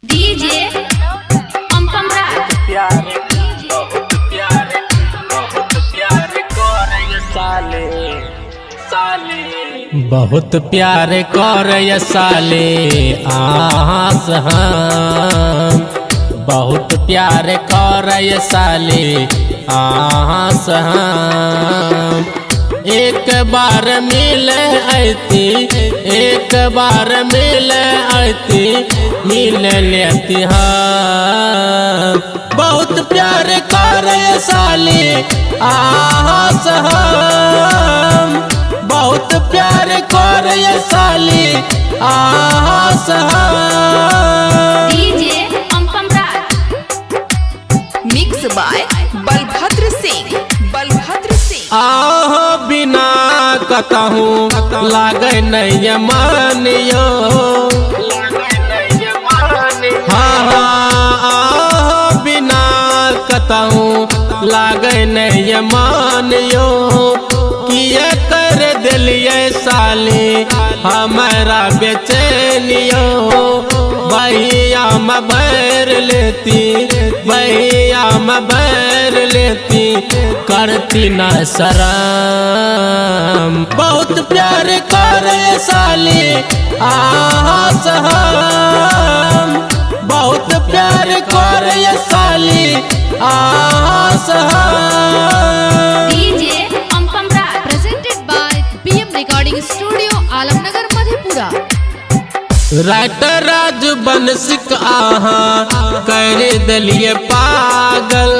DJ पंपम राज। प्यार, बहुत प्यार, बहुत प्यार करे साले साले। बहुत प्यार कर साले आस हम, बहुत प्यार कर साले आस हम। एक बार मिल ऐती, एक बार मिल ऐती, मिल लेती हम। बहुत प्यार कर साले आस हम, बहुत प्यार कर साले आस हम। DJ Pampam Raj. Mix by Balbhadra Singh, Balbhadra Singh. आह बिना कतहूँ लागे नहीं मानियो, हाँ हाँ, आह बिना कतहूँ लागे नहीं मानियो। किए कर दिलिए साले हमारा बेचैनियो, भैया में भर लेती, भैया में भर लेती, करती न शरम। बहुत प्यार कर साले आस हम, बहुत प्यार कर साले आस हम। DJ Pampam Raj. Presented by PM Recording Studio, Alamnagar, Madhepura. Writer Raj बनसिक आहा कर दिलिए पागल,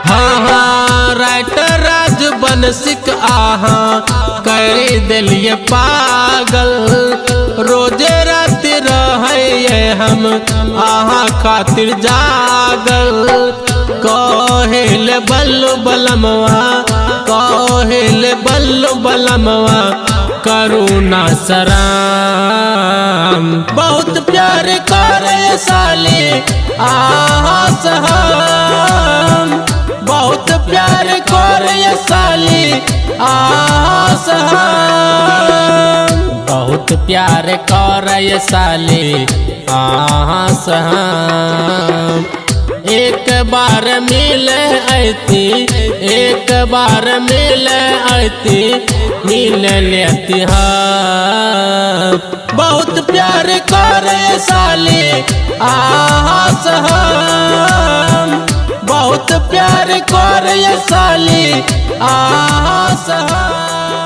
हाँ हाँ, राइटर राज बनसिक आहा कर दिलिए पागल। रोजे रात रहे हम आहा खातिर जागल, कहेल बल्लू बलमवा, कहेल बल्लू बलमवा, करुणा सराम। बहुत प्यार कर साले आस हम, बहुत प्यार कर साले आस हम। बहुत प्यार कर साले आस हम। एक बार मिल ऐती, एक बार मिल ऐती, मिल लेती हम। बहुत प्यार कर साले आस हम, बहुत प्यार कर साले आस हम।